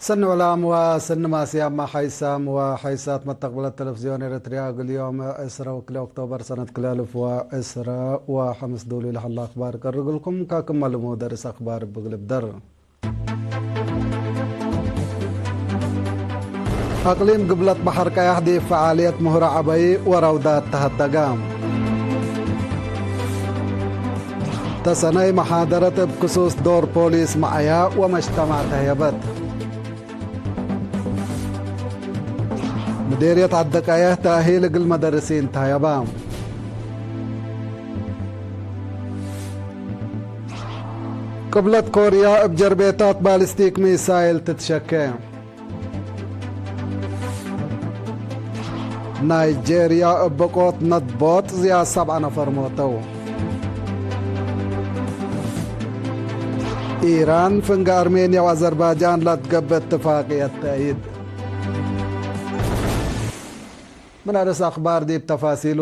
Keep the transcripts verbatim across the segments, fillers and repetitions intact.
ሰኒ ዕላም ወሰኒ ማስያማ ሓይሳም ወሓይሳት መተቅብለት ተለፍዝዮን ኤረትርያ፣ እግል ዮም ዕስረ ወክልኤ ኦክቶበር ሰነት ክልኤ አልፍ ወዕስረ ወሐምስ ዱሉ ለሀለ አክባር ቀርግልኩም። ከክመ ልሙድ ርእስ አክባር እብ እግል እብደር። አቅሊም ግብለት በሐር ቀያሕ ዲብ ፈዓልየት ምህሮ ዐበይ ወረውዳት ተሀደገ። ተሰነይ መሓደረት እብ ክሱስ ዶር ፖሊስ መዐያ ወመጅተማዕ ተህየበት። ምዴርየት ዐዲ ቀየሕ ተእሂል እግል መደርሲን ተህየበ። ቅብለት ኮርያ እብ ጀርቤታት ባሊስቲክ ሚሳይል ትትሸኬ። ናይጄርያ እብ ብቆት ነድቦት ዝያድ ሰብዐ ነፈር ሞተው። ኢራን ፍንገ አርሜንያ ወአዘርባጃን ለትገብእ እትፋቅየት ተአይድ። ምን አርእስ አክባር ዲብ ተፋሲሉ።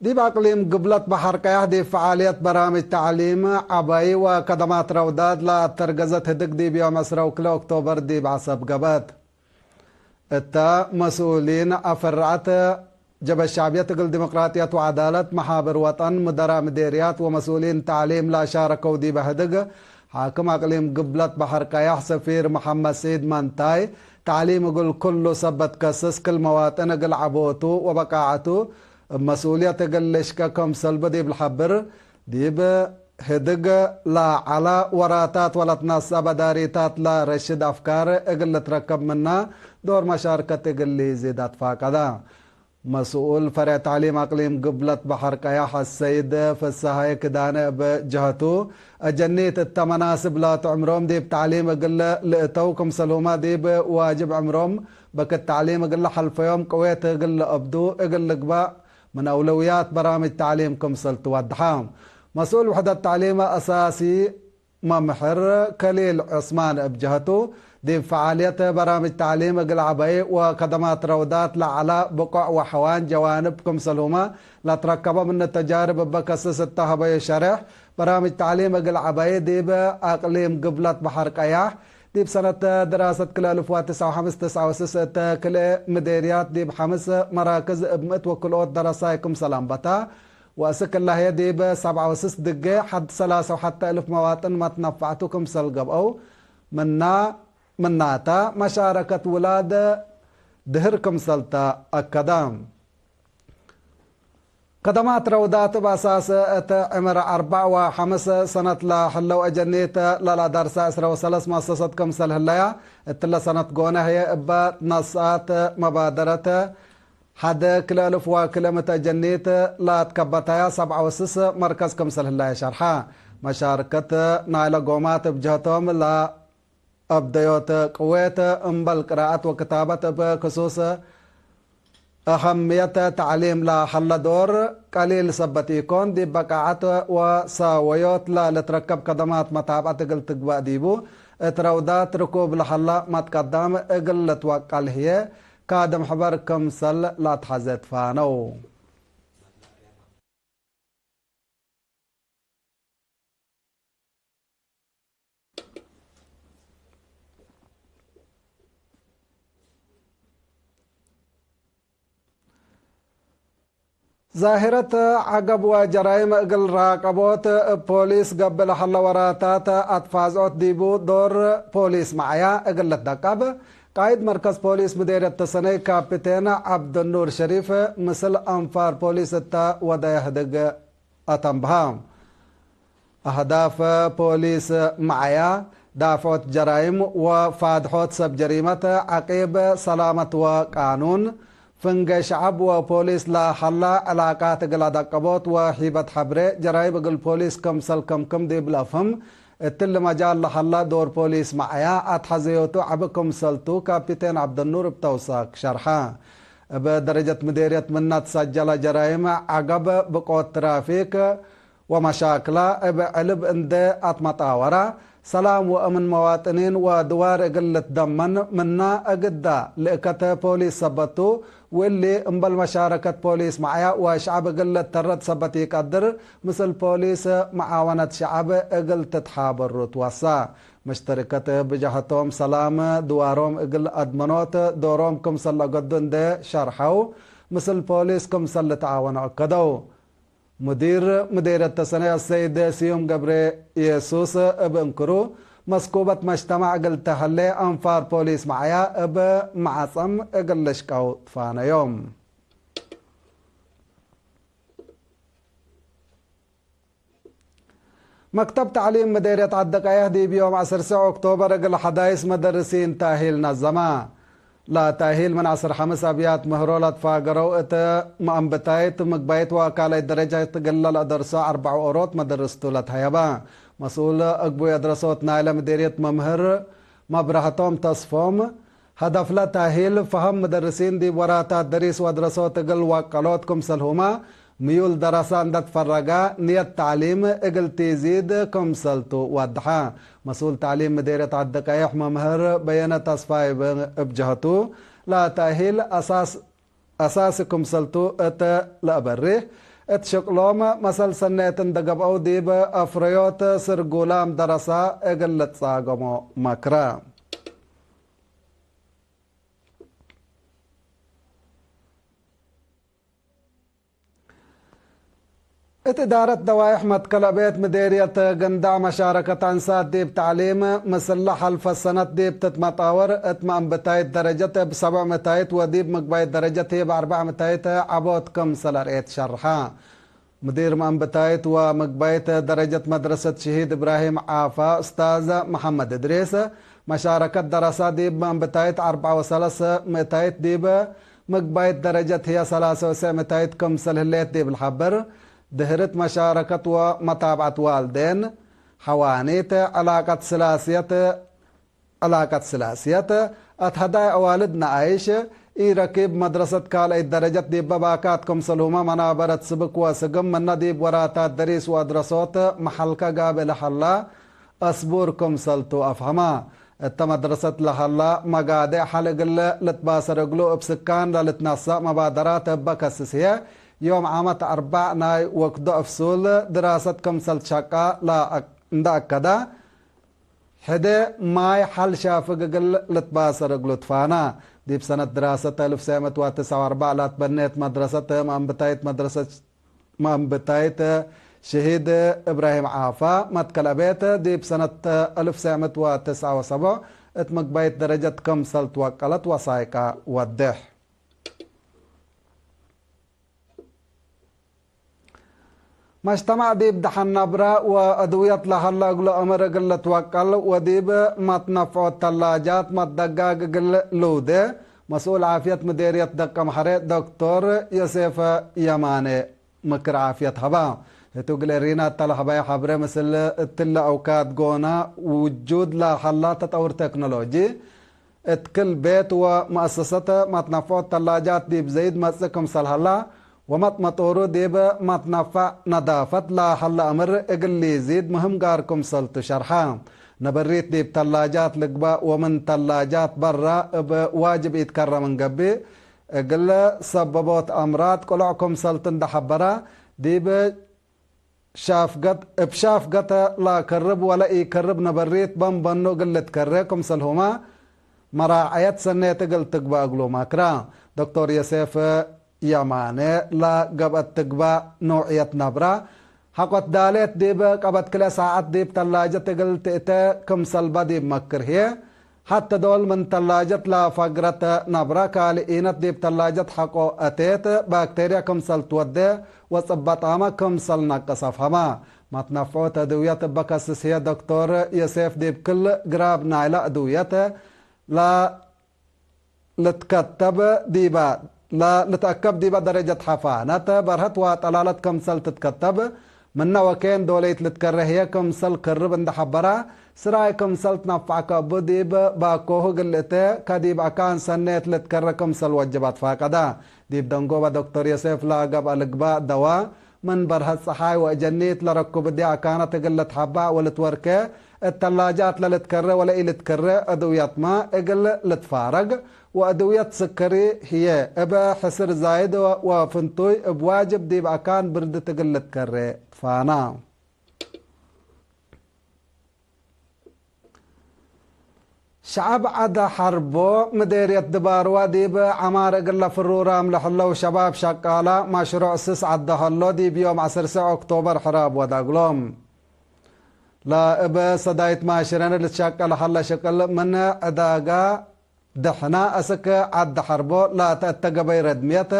ዲብ አቅሊም ግብለት በሐር ቀያሕ ዲብ ፈዓልየት በራምጅ ተዕሊም ዐበይ ወከደማት ረውዳት ለአተርገዘት ህድግ ዲብ ዮም ዕስረ ወክልኤ ኦክቶበር ዲብ ዐሰብ ገብአት። እተ መስኡሊን አፈረዐት ጀበ ሸዕብየት እግል ዲሞቅራጥየት ወዐዳለት፣ መሓብር ወጠን፣ ሙደራ ምዴርያት ወመስኡሊን ተዕሊም ለአሻረከው ዲበ ህድግ፣ ሓክም አቅሊም ግብለት በሐር ቀያሕ ሰፊር መሐመድ ስዒድ መንታይ፣ ተዕሊም እግል ኩሉ ሰብ በትከስስ፣ ክል መዋጥን እግል ዐቦቱ ወበቃዐቱ እብ መስኡልየት እግል ልሽቀ ክምሰልቡ ዲብ ለሐብር፣ ዲብ ህድግ ለዐለ ወራታት ወለትነሰአ በዳሪታት ለረሽድ አፍካር እግል ልትረከብ ምና ዶር መሻርከት እግል ሊዚድ አትፋቀደ። መስኡል ፈሬዕ ተዕሊም አቅሊም ግብለት በሐር ቀያሕ አሰይድ ፍሰሃየ ክዳነ እብ ጀሀቱ፣ አጀኒት እተ መናስብ ላቱ ዕምሮም ዲብ ተዕሊም እግል ልእተው ክምሰልሁመ ዲብ ዋጅብ ዕምሮም በክት ተዕሊም እግል ለሐልፈዮም ቅዌት እግል ለአብዱ እግል ልግባእ ምን አውለውያት በራምጅ ተዕሊም ክምሰል ትወድሐ። መስኡል ውሕደት ተዕሊም አሳሲ መምህር ከሊል ዑስማን እብ ጀሀቱ፣ ዲብ ፈዓልየት በራምጅ ተዕሊም እግል ዐበይ ወከደማት ረውዳት ለዐለ ብቆዕ ወሐዋን ጀዋንብ ክምሰልሁመ ለትረከበ ምን ተጃርብ እበ ከስስ እተ ሀበዩ ሸሬሕ፣ በራምጅ ተዕሊም እግል ዐበይ ዲብ አቅሊም ግብለት በሐር ቀያሕ፣ ዲብ ሰነት ድራሰት ክልኤ አልፍ ወትስዐ ወሐምስ ትስዐ ወስስ እተ ክልኤ ምዴርያት ዲብ ሐምስ መራክዝ እብ ምእት ወክልኦት ደረሳይ ክምሰል አንበታ፣ ወእስክ እለ ህዬ ዲብ ሰብዐ ወስስ ድጌ ሐድ ሰላሰ ወሐተ እልፍ መዋጥን መትነፈዕቱ ክምሰል ገብአው፣ ምና፣ ምናተ መሻረከት ውላድ ድህር ክምሰል ተአከደ። ከደማት ረውዳት እብ አሳስ እት ዕምር አርበዕ ወሐምስ ሰነት ለህለው አጀኒት ለለደርሰ ዕስረ ወሰለስ መሰሰት ክምሰል ህለያ፣ እትለ ሰነት ጎነ ህዬ እበ ትነስአት መባደረት ሐድ ክልኤ አልፍ ወክልኤ ምእት አጀኒት ለትከበተያ ሰብዐ ወስስ መርከዝ ክምሰል ህለየ ሸርሐ። መሻርከት ናይለ ጎማት እብ ጀህቶም ለ አብደዮት ቅዌት እምበል ቅራአት ወክታበት እብ ክሱስ አሀምየት ተዕሊም ለሀለ ዶር ቀሊል ሰበት ኢኮን፣ ዲብ በቃዐት ወሳወዮት ለልትረከብ ከደማት መታብዐት እግል ትግበእ ዲቡ፣ እት ረውዳት ርኩብ ለሀለ መትቀዳም እግል ልትወቀል ህዬ ካድም ሕበር ክምሰል ለአትሐዜ ትፋነው። ዛሂረት ዐገብ ወጀራይም እግል ራቀቦት እብ ፖሊስ ገብእ ለሀለ ወራታት አትፋዝዖት ዲቡ ዶር ፖሊስ መዐያ እግል ልትደቀብ፣ ቃይድ መርከዝ ፖሊስ ምዴርየት ተሰነይ ካፒቴን ዐብደኑር ሸሪፍ ምስል አንፋር ፖሊስ እተ ወደየ ህድግ አተንብሀ። አህዳፍ ፖሊስ መዐያ፣ ዳፍዖት ጀራይም ወፋድሖት ሰብ ጀሪመት፣ ዐቂብ ሰላመት ወቃኑን፣ ፍንጌ ሸዐብ ወፖሊስ ለሀላ ዕላቃት እግል አዳቀቦት ወሂበት ሐብሬ ጀራይም እግል ፖሊስ ክምሰል ከምክም ዲብ ለአፍህም፣ እትሊ መጃል ለሀላ ዶር ፖሊስ መዐያ አትሐዘዮቱ ዐቢ ክምሰልቱ ካፒቴን ዐብደኑር እብ ተውሳክ ሸርሐ። እብ ደረጀት ምዴርየት ምነ ትሰጀለ ጀራይም ዐገብ ብቆት ትራፊክ ወመሻክላ እብ ዕልብ እንዴ አትመጣወራ፣ ሰላም ወእምን መዋጥኒን ወድዋር እግል ልትደመን ምና እግዳ ልእከተ ፖሊስ ሰበት ቱ፣ ወእሊ እምበል መሻረከት ፖሊስ መዐያ ወሸዐብ እግል ልተረድ ሰበት ኢቀድር፣ ምስል ፖሊስ መዓወነት ሸዐብ እግል ትትሓበሩ ትወሳ። መሽተርከት እብ ጀሀቶም ሰላም ድዋሮም እግል አድመኖት ዶሮም ክምሰል ለገዱ እንዴ ሸርሐው፣ ምስል ፖሊስ ክምሰል ልትዓወኑ አከደው። ሙዲር ምዴርየት ተሰነይ አሰይድ ስዩም ገብረ የሱስ እብ እንክሩ፣ መስኩበት መጅተማዕ እግል ተሀሌ አንፋር ፖሊስ መዓያ እብ መዓጸም እግል ልሽቀው ትፋነዮም። መክተብ ተዕሊም ምዴርየት ዐዲ ቀየሕ ዲብ ዮም ዐስር ኦክቶበር እግል ሐዳይስ መደርሲን ታሂል ነዘመ። ለታሂል ምን ዐስር ሐምስ አብያት ምህሮ ለትፋገረው እት መአንብታይት ምግባይት ወካልአይት ደረጃት እግል ለአደርሶ አርበዕ ዎሮት መደርስ ቱ ለትሀየበ። መስኡል አግቡይ አድረሶት ናይለ ምዴርየት መምህር መብረህቶም ተስፎም፣ ሀደፍለ ታሂል ፈሀም መደርሲን ዲብ ወራታት ደሪስ ወአድረሶት እግል ወቀሎት ክምሰልሁመ፣ ምዩል ደረሰ እንደ ትፈረገ ንየት ተዕሊም እግል ቲዚድ ክምሰልቱ ወድሐ። መስኡል ተዕሊም ምዴርየት ዐዲ ቀየሕ መምህር በየነ ተስፋይ እብ ጀህቱ፣ ለተእሂል አሳስ፣ አሳሲ ክምሰልቱ እት ለአበርህ፣ እት ሽቅሎም መሰል ሰኔት እንደ ገብአው ዲብ አፍረዮት ስርጉላም ደረሰ እግል ልትጻገሞ መክረ። እት እዳረት ደዋይሕ መትከል አቤት ምዴርየት ገንዳዕ መሻረከት አንሳት ዲብ ተዕሊም ምስለ ሐልፈ ሰነት ዲብ ትትመጣወር እት መአንብታይት ደረጀት እብ ሰብዕ ምታይት ወዲብ ምግባይት ደረጀት ህይ እብ አርበዕ ምታይት ዐቦት ክምሰል አርኤት ሸርሐ። ሙዲር መአንብታይት ወምግባይት ደረጀት መድረሰት ሽሂድ እብራሂም ዓፋ ኡስታዝ መሐመድ እድሪስ፣ መሻረከት ደረሳ ዲብ መአንብታይት አርበዕ ወሰለስ ምእታይት ዲብ ምግባይት ደረጀት ህየ ሰላሰ ወሰዕ ምእታይት ክምሰል ህሌት ዲብ ልሐብር፣ ድህርት መሻረከት ወመታብዐት ዋልዴን፣ ሐዋኒት፣ ዕላቀት ስላስየት፣ ዕላቀት ስላስየት፣ አትሀዳይ አዋልድ ነኣይሽ፣ ኢረኪብ መድረሰት ካልአይት ደረጀት ዲበ ባካት ክምሰልሁመ መናበረት ስብክ ወስግም ምነ ዲብ ወራታት ደሪስ ወአድረሶት መሐልከ ጋብእ ለሀላ አስቡር ክምሰልቱ አፍሀመ። እተ መድረሰት ለሀላ መጋዴዕ ሐል እግል ልትባሰር እግሉ እብ ስካን ለልትነሰእ መባደራት እበ ከስስ ህዬ፣ ዮም ዓመት አርበዕ ናይ ወክዶ እፍሱል ድራሰት ክምሰል ትሸቃ ለአክ-፣ እንደ አከደ፣ ሕዴ ማይ ሐል ሻፍግ እግል ልትባሰር እግሉ ትፋና። ዲብ ሰነት ድራሰት አልፍ ሰመት ወትስዓ ወአርበዕ ላትበኔት መድረሰት መአንብታይት መድረሰት መአንብታይት ሽሂድ እብራሂም ዓፋ መትከል አቤት፣ ዲብ ሰነት አልፍ ሰመት ወትስዓ ወሰቦዕ እት ምግባይት ደረጀት ክምሰል ትወቀለት ወሳይቃ ወዴሕ። መጅተማዕ ዲብ ደሐን ነብረ ወአድውየት ለሀለ እግሉ አምር እግል ልትወቀል ወዲብ መትነፍዖት ተላጃት መትደጋግ እግል ልውዴ፣ መስኡል ዓፍየት ምዴርየት ደቀምሐሬ ዶክቶር ዮሴፍ የማኔ ምክር ዓፍየት ሀባ። ህቱ እግል እሪና እተ ለሀባይ ሐብሬ፣ ምስል እትለ አውካት ጎና ውጁድ ለሀላ ተጠውር ቴክኖሎጂ፣ እት ክል ቤት ወመአሰሰት መትነፍዖት ተላጃት ዲብ ዘይድ መጽእ ክምሰል ሀላ፣ ወመጥመጦሩ ዲብ መትነፈዕ ነዳፈት ለሀለ አምር እግል ሊዚድ ምህም ጋር ክምሰልቱ ሸርሐ። ነበሪት ዲብ ተላጃት ልግበእ ወምን ተላጃት በረ እብ ዋጅብ ኢትከረ ምን ገብእ፣ እግል ሰበቦት አምራድ ቅሎዕ ክምሰልቱ እንደ ሐበረ፣ ዲብ ሻፍገት፣ እብ ሻፍገት ለከርብ ወለኢከርብ ነበሪት በን በኑ እግል ልትከሬ ክምሰልሁመ መራዐየት ሰኔት እግል ትግበእ እግሉ መክረ። ዶክቶር ዮሴፍ የማነ ለገብአት ትግበእ ኖዕየት ነብረ፣ ሐቆት ዳሌት ዲብ ቀበት ክልኤ ሳዐት ዲብ ተላጀት እግል ትእተ ክምሰልበ ዲብ መክር ህዬ፣ ሐቴ ዶል ምን ተላጀት ለፈግረት ነብረ፣ ካልኢነት ዲብ ተላጀት ሐቆ አቴት፣ ባክቴርያ ክምሰል ትወዴ ወጽበጣመ ክምሰል ነቅስ አፍሀመ። መትነፍዖት አድውየት እበ ከስስ ህዬ ዶክቶር ዮሴፍ ዲብ ክል ግራብ ናይለ አድውየት ለ ልትከተብ ዲበ፣ ለልትአከብ ዲበ ደረጀት ሐፋነት በርሀት ወጠላለት ክምሰል ትትከተብ፣ ምነ ወኬን ዶለይት ልትከረ ህዬ ክምሰል ክርብ እንደ ሐበረ፣ ስራይ ክምሰል ትነፈዐ ከእቡ ዲብ ባኮሁ እግል እተ፣ ከዲብ አካን ሰኔት ልትከረ ክምሰል ወጅብ አትፋቀደ። ዲብ ደንጎበ ዶክቶር ዮሴፍ ለገብአ ልግባእ ደዋ፣ ምን በርሀት ጸሓይ ወእጀኒት ለረኩብ እዴ አካነት እግል ልትሐባእ ወልትወርኬ፣ እት ተላጃት ለልትከሬ ወለኢልትከሬ አድውየትመ እግል ልትፋረግ፣ ወአድውየት ስከሪ ህዬ እበ ሕስር ዛይድ ወፍንቱይ እብ ዋጅብ ዲብ አካን ብርድት እግል ልትከሬ ትፋና። ሸዐብ ዐደ ሐርቦ ምዴርየት ድባርዋ ዲብ ዐማር እግል ለፍሩራም ለህለው ሸባብ ሸቃላ፣ መሽሩዕ ስስ ዐደ ሀሎ ዲብ ዮም ዐስር ኦክቶበር ሕራብ ወዳግሎም። ለእብ ሰዳይት ማሽረን ልትሸቀል ሀለ ሽቅል ምን ዕዳጋ ድሕና እስክ ዐድ ሐርቦ ላተ እተ ገበይ ረድምየት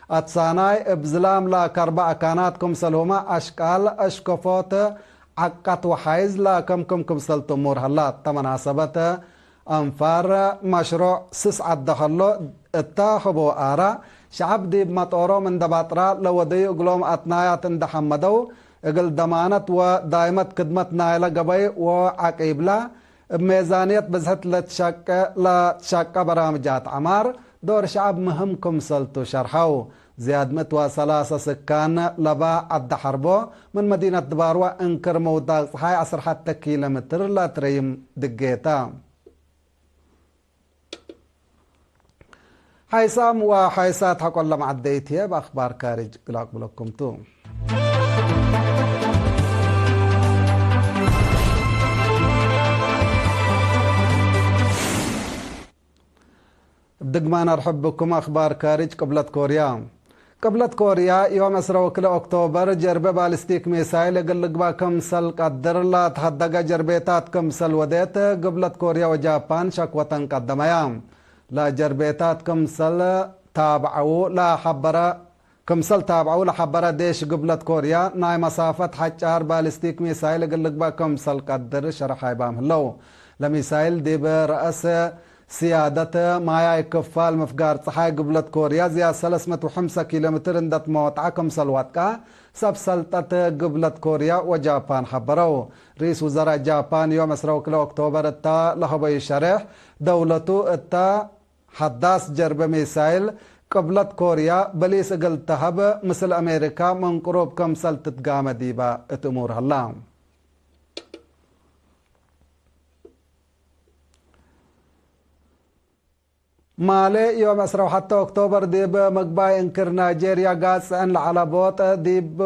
አትሳናይ እብ ዝላም ለከርበ አካናት ክምሰልሁመ አሽቃል አሽከፎት ዐቀት ወሓይዝ ለከምክም ክምሰል ትእሙር ሀላት። ተመናሰበት አንፋር መሽሩዕ ስስ ዐድ ሀሎ እተ ህቦ አራ ሸዐብ ዲብ መጦሮም እንደ ባጥራ ለወደዩ እግሎም አትናያት እንደ ሐመደው እግል ደማነት ወዳይመት ክድመት ናይለ ገበይ ወዐቂብላ እብ ሜዛንየት ብዝሕት ለትሸቀ፣ ለትሸቀ በራምጃት ዐማር ዶር ሸዐብ ምህም ክምሰል ቱ ሸርሐው። ዝያድ ምእት ወሰላሰ ስካን ለባ ዐደ ሐርቦ ምን መዲነት ድባርዋ እንክር ምውዳቅ ጸሓይ ዐስር ሐተ ኪሎ ሜትር ለትረይም ድጌታ። ሓይሳም ወሓይሳት ሐቆለ መዓደይት ህዬ፣ እብ አኽባር ካርጅ እግል አቅብለኩም ቱ። እብ ድግማን አርሕብ ብኩም። አኽባር ካርጅ። ቅብለት ኮርያ። ቅብለት ኮርያ፣ ዮም ዕስረ ወክልኤ ኦክቶበር፣ ጀርበ ባሊስቲክ ሚሳይል እግል ልግባእ ክምሰል ቀድር ለተሀደገ ጀርቤታት ክምሰል ወዴት፣ ግብለት ኮርያ ወጃፓን ሸክወተን ቀደመያ። ለጀርቤታት ክምሰል ታብዐዉ ለሐበረ፣ ክምሰል ታብዐዉ ለሐበረ ዴሽ ግብለት ኮርያ፣ ናይ መሳፈት ሐጫር ባሊስቲክ ሚሳይል እግል ልግባእ ክምሰል ቀድር ሸረሓይ ባም ህለው። ለሚሳይል ዲብ ረአስ ስያደት ማያይ ክፋል ምፍጋር ጸሓይ ግብለት ኮርያ ዝያድ ሰለስ ምእት ወሐምሳ ኪሎ ሜትር እንደ ትመወጥዐ ክምሰል ወጥቀ ሰብ ሰልጠት ግብለት ኮርያ ወጃፓን ሐበረው። ርኢስ ውዘራእ ጃፓን ዮም ዕስረ ወክልኤ ኦክቶበር እተ ለሀበዩ ሸሬሕ፣ ደውለቱ እተ ሐዳስ ጀርበ ሚሳይል ቅብለት ኮርያ በሊስ እግል ተሀብ ምስል አሜሪካ ምን ቅሩብ ክምሰል ትትጋመ ዲበ እት እሙር ሀላ። ማሌ ዮም ዕስረ ወሐተ ኦክቶበር ዲብ ምግባይ እንክር ናይጄርያ ጋዝ ጽዕን ለዐለ ቦጥ ዲብ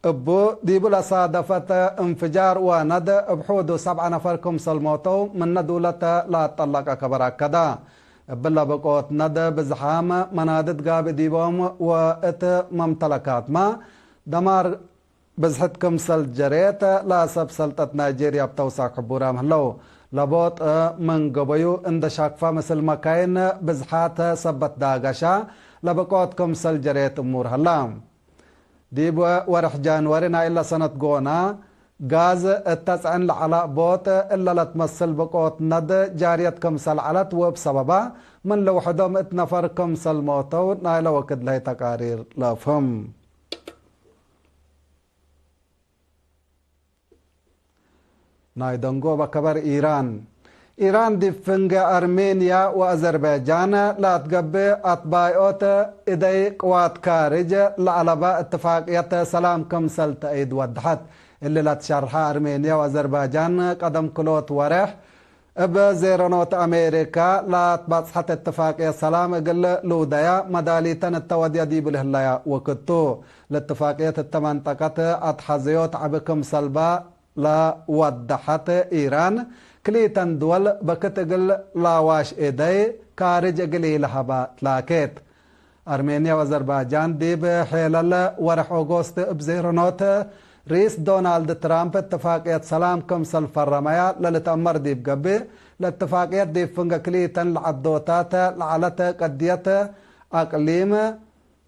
እቡ ዲቡ ለሳደፈት እንፍጃር ወነድ እብ ሑዱ ሰብዐ ነፈር ክምሰል ሞተው ምነ ዱለተ ለአጠለቀ ከበር አከደ። እብለ ብቆት ነድ ብዝሓም መናድድ ጋብእ ዲቦም ወእት መምተለካትመ ደማር ብዝሕት ክምሰል ጀሬት፣ ለሰብ ሰልጠት ናይጄርያ እብ ተውሳክ ሕቡራም ህለው። ለቦጥ ምን ገበዩ እንደ ሻክፋ ምስል መካይን ብዝሓት ሰበት ዳገሻ ለብቆት ክምሰል ጀሬት እሙር ሀላ። ዲብ ወርሕ ጃንዋሪ ናይ እለ ሰነት ጎና፣ ጋዝ እተ ጽዕን ለዐለ ቦጥ እለ ለትመስል ብቆት ነድ ጃርየት ክምሰል ዐለት ወእብ ሰበባ ምን ለውሕዶም እት ነፈር ክምሰል ሞተው ናይለ ወክድ ለህይ ተቃሪር ለአፍህም። ናይ ደንጎበ ከበር ኢራን። ኢራን ዲብ ፍንገ አርሜንያ ወአዘርባይጃን ለአትገብእ አትባይኦት እደይ ቅዋት ካርጅ ለአለበ እትፋቅየት ሰላም ክምሰል ተአይድ ወደሐት። እሊ ለትሸርሐ አርሜንያ ወአዘርባይጃን ቀደም ክሎት ወሬሕ እብ ዜረኖት አሜሪካ ለአትባጽሐት እትፋቅየት ሰላም እግል ልውደያ መዳሊተን እተ ወድየ ዲቡ ለህለያ ወክድ ቱ። ለእትፋቅየት እተ መንጠቀት አትሐዘዮት ዐቢ ክምሰልበ ለወደሐት ኢራን፣ ክልኢተን ድወል በክት እግል ላዋሽ እደይ ካርጅ እግል ኢለሀባ ትላኬት። አርሜንያ ወአዘርባይጃን ዲብ ሔለለ ወርሕ ኦጎስት እብ ዜረኖት ርኢስ ዶናልድ ትራምፕ እትፋቅየት ሰላም ክምሰል ፈረመያ ለልትአመር ዲብ ገብእ፣ ለእትፋቅየት ዲብ ፍንገ ክልኢተን ለዐዶታት ለዐለት ቅድየት አቅሊም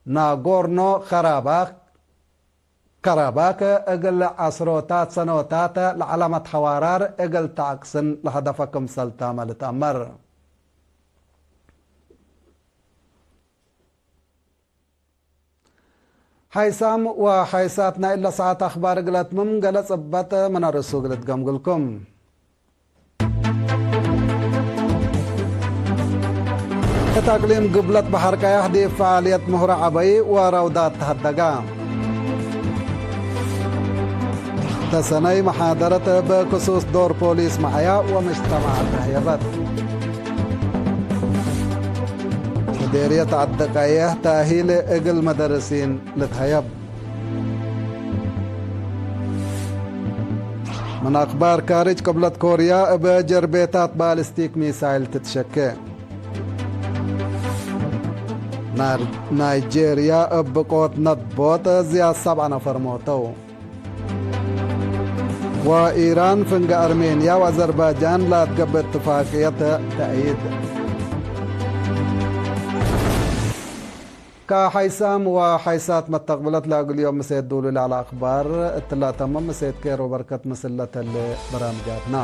ናጎርኖ ከራባክ ከራባክ እግል ዐስሮታት ሰኖታት ለዐለ መትሐዋራር እግል ተዐቅስን ለሀደፈ ክምሰል ታመ ልትአመር። ሓይሳም ወሓይሳት ናይ እለ ሰዓት አኽባር እግል አትምም ገሌ ጽበጥ ምን አርእሱ እግል እትገምግልኩም። እት አቅሊም ግብለት በሐር ቀያሕ ዲብ ፈዓልየት ምህሮ ዐበይ ወረውዳት ተሀደጋ። ተሰነይ መሓደረት እብ ክሱስ ዶር ፖሊስ መዐያ ወምጅተማዕ ተህየበት። መዴርየት ዐዲ ቀየሕ ተእሂል እግል መደርሲን ልትሀየብ። ምን አክባር ካርጅ፣ ቅብለት ኮርያ እብ ጀርቤታት ባሊስቲክ ሚሳይል ትትሸኬ። ናር-፣ ናይጄርያ እብ ቆት ነድቦት ዝያድ ሰብዓ ነፈር ሞተው። ወኢራን ፍንገ አርሜንያ ወአዘርባጃን ለአትገብእ እትፋቅየት ተአይድ። ከሐይሳም ወሐይሳት መተቅብለት ለእግል ዮም ምሴት ዱሉ ለዐለ አክባር እትላ ተምም። ምሴት ኬር ወበርከት ምስል ለተሌ በራምጃትና።